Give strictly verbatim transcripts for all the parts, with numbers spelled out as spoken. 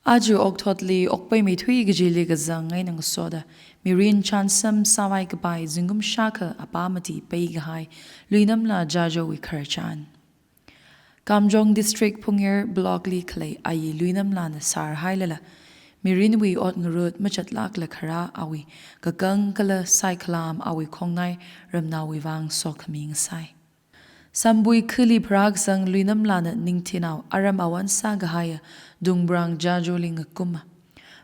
Aja okthotli okpaimeithui kajili kazang eina ngasoda, mirin chānsam sāvai kapai zingkum shākha apā mati peikahai Luinamla Jajowui khararchan. Kamjong District Phungyar Block li khalei ayi Luinamlana sārhailala, mirinwui ot ngarut machatlākla kharā awui kakang kala saikhalam awui khongnai ramnaowui vang sokhami ngasai. Sambui khali pharākasang Luinamlana ningthinao aram awon sākahaiya Dungbrang Jajoli ngakuma.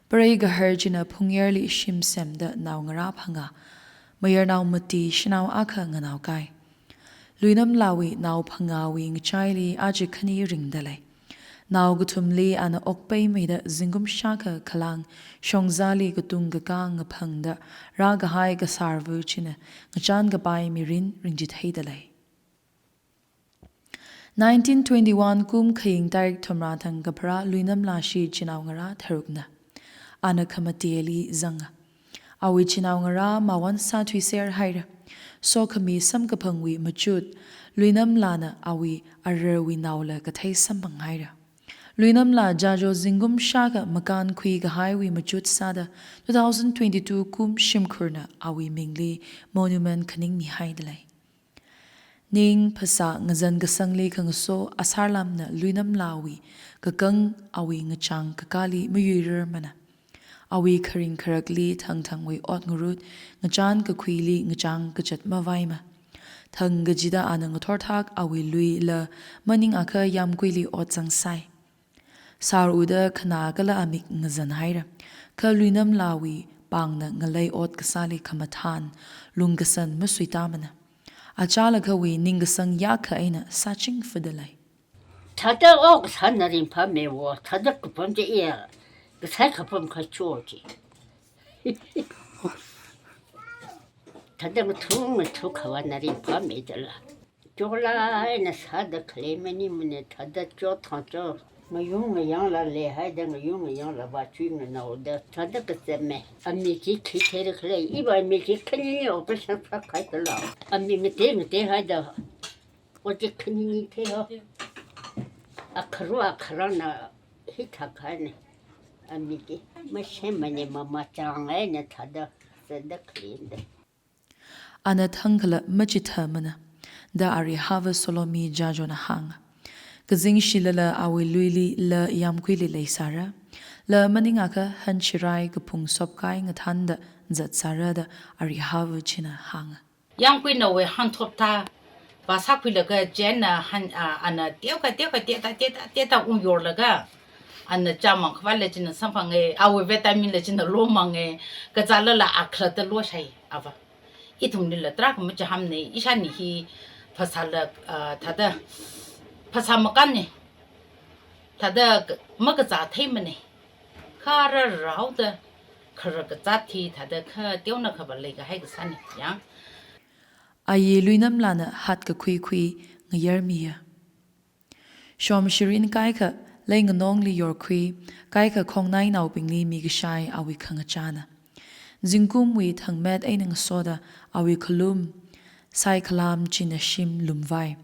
Prei kahar china Phungyarli shim semda naongarā phangā, mayarnao mati shanao akha nganaokai. Luinamlawui nao phangāwui ngachaili aja khani ringda lei. Nao kathumli ana okpaimeida zingkum shākha khalang shongzali katung kakā ngaphangda rākahai kasārva china ngachān kapai mirin ringchitheida lei. Nineteen twenty-one kum khaying tarik thumrā thang kapharā Luinamla shichinao ngarā tharukna. Ana khamateli zanga. Awui chinaongarā mawon sāthuiser haira. Sokhami samkaphangwui machut, Luinamlana awui ararwui naola kathei samphang haira. Luinamla Jajo zingkum shākha makānkhui kahaiwui machut sāda two thousand twenty-two kum shimkhurna awui mingli monument khaningmi haida lei. Ning phasā ngazan kasangli khangaso asarlamna Luinamlawui kakang awui ngachang kakāli mayuirarmana. Awui kharing kharakli thangthangwui ot ngarut, ngachān kakhuili ngachān kachat mavaima. Thang kachida ana ngathorthak awui luila maningakha yamkuili ot zangsai. Sār uda khanā kala amik ngazan haira. Kha Luinamlawui pāngna ngalei ot kasāli khamathān, lungkasan masuitāmana. Achālakhawui ningkasang yakha eina sāching fada lei. Thāda okasāna ringphāmeiwo, thāda kapam chi iya, kasai kapam khacho chi. Thāda ngathu ngathu khavāna ringphāmeidala. Chola eina sāda khalei maningmana, thāda cho thang cho. Ngayung ngayangla leihaida, ngayung ngayangla vāchui nganaoda, thāda kazatme. Ami chi khi theira khalei, iva ami chi khanini operation sākhaidala. Ami ngate ngate haida, ot chi khanini theiho. Akharu akharana hithākhaine. Ami chi masemmane, mamachang eina thāda, sāda khaleida. Ana thangkhala machithāmana, da Arihava Solomi Jajona hānga. Kazingshilala awui luili la yamkuili leisāra. La maningakha hanchirai kaphung sopkai ngathānda zatsāra da Arihava china hānga. Yamkuinawui hanthop thā, vāsākhuilaga chieina han, a, ana teokha, teokha, teta, teta, teta ungyorlaga, ana chāmang khavāla china samphange, awui vitamin la china lomange, kazālala akhalatta loshai, ava. Ithumlila tarākha machihāmne, ishāni hi phasāla, ah, thāda, phasā makānne, thāda k-, makazā theimane, kha rāraoda, khara kazāt hi thāda kha teonao khava leikahai kasāne, yang. Ayi Luinamlana hat kakhuikhui ngayarmiya. Shomshirin kaikha leinganongli yorkhui, kaikha khongnainaobingli mikashai awui khangachāna. Zingkumwui thangmet eina ngasoda awui khalum, saikhalam china shim lumvai.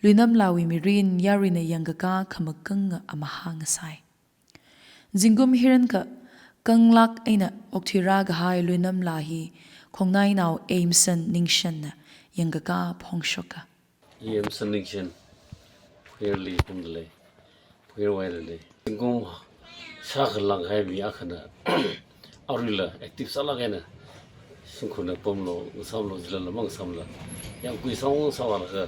Luinamlawui mirin yaruina yangkakā khamakanga amahā ngasai. Zingkum hirankha kanglāk eina okthuirā kahai Luinamla hi khongnainao Eimson Ningshenna yangkakā phongshoka. Eimson Ningshen, Phungyarli pamda lei, Phungyarwui lei. Zingkum shākha langkahai mi akhana, aruila active sālāk eina, shimkhurna pamlo, ngasāmlo, jilala mangasāmla, yamkui sāngasāvālaga,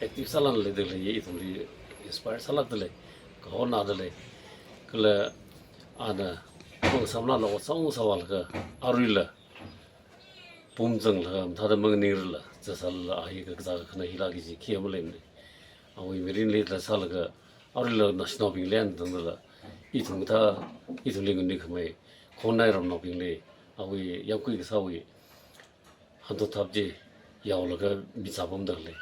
active sālāk leida lei, ithumli inspire sālākda lei, kahonada lei. Kala ana mangasāmlala ot sāngasāvālaga, aruila pumzanglaga, mathāda manganingrala, zatsālala, a hi kazā kakhana hila kaji khi maleimane. Awui mirinli thāda sālaga, aruila naoshinaobingli eina tangdala, ithum thā, ithumli nganuikhamei, khongnai ramnaobingli, awui yamkui kasāwui hanthop thap chi yaolaga mizā pamda lei.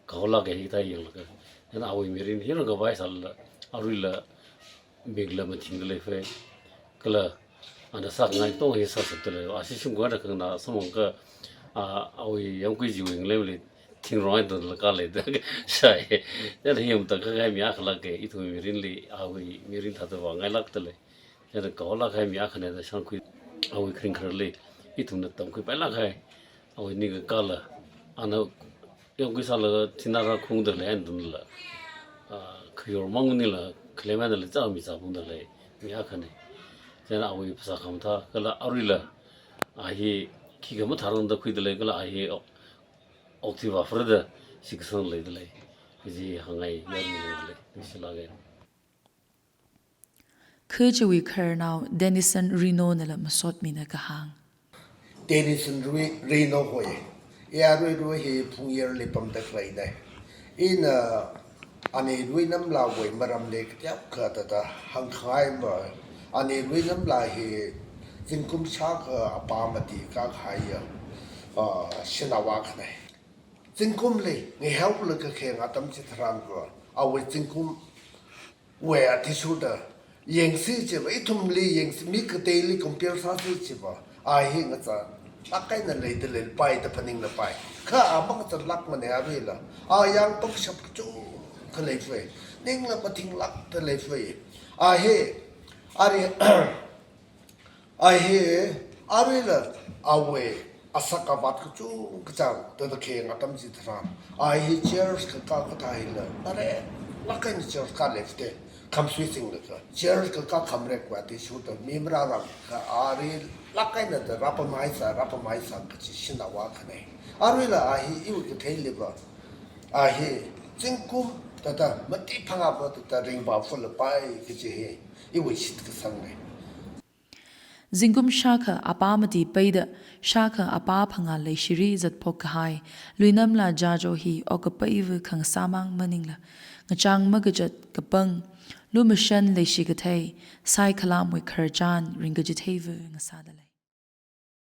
Kaholāka hithā yanglaga. Eina awui mirin hirang khavai sālala, aruila mikla mathingda lei fei. Kala ana sāngai tong hi sāshapda lei. Ashi shimkhurda khanganā samphangakha, a, awui yamkui chiwui ngalemli Thingrong eina tangda khalei da shai. Chieina hi mathāda kahai mi akha lāka, ithum mirinli awui mirin thāda vāngailākda lei. Chieina kaholāk kahai mi akhana da shānkhui, awui kharing khararli ithumna tamkhuipailāk kahai. Awui ningkakāla, ana yangkui sālaga thinara khungda lei eina tangda la, ah, khayor mang maningla khalei maningla chāmi chāphungda lei mi akhana. Chieina awui phasā khamathā kala aruila a hi khikha mathārangda khuida lei kala a hi ok-, okathui vāpharda shitkasang leida lei. Kaji hāngngai, yarui ngalei. Ningshilāka. Kha chiwui khararnao Denison Reno nala masotmina kahāng. Denison Rui-, Reno hoi. I arui rui hi Phungyarli pamda khaleina. Ina ani Luinamlawui maramli kateokha thāda hāngkhangai ma. Ani Luinamla hi zingkum shākha apā mati kākahaiya, ah, shanao akhana. Zingkumli ngahao laga khayang atam chitharan kha, awui zingkumwui athishurda yangsi chiva, ithumli yangsi, mi kateili compare sāsi chiva, a hi ngachānlāk eina leida leipai da phaninglapai. Kha a mangachānlākmana aruila. A yangpangshap kachungkha leifai. Ningla mathinglaga leifai. A hi, ari, a hi, aruila awui asak avat kachungkachāng thāda khayang atam chitharan, a hi church kakā kathā hila, mareklāk eina church kāleifate, khamsui singlaga. Church kakā khamrekwui athishurda mi marārang kha arilāk eina thāda rāpamhaisa, rāpamhaisa kachi shanao akhana. Aruila a hi iwui katheiliva, a hi zingkum thāda mati phangāva thāda ringphālapai kaji hi iwui shitkasangna. Zingkum shākha apā mati peida shākha apā phangā leishiri zatphok kahai Luinamla Jajo hi okapeiva khangasāmang maningla, ngachang makazat kapang, lumashan leishi kathei, saikhalamwui khararchan ringkachitheiva ngasāda lei.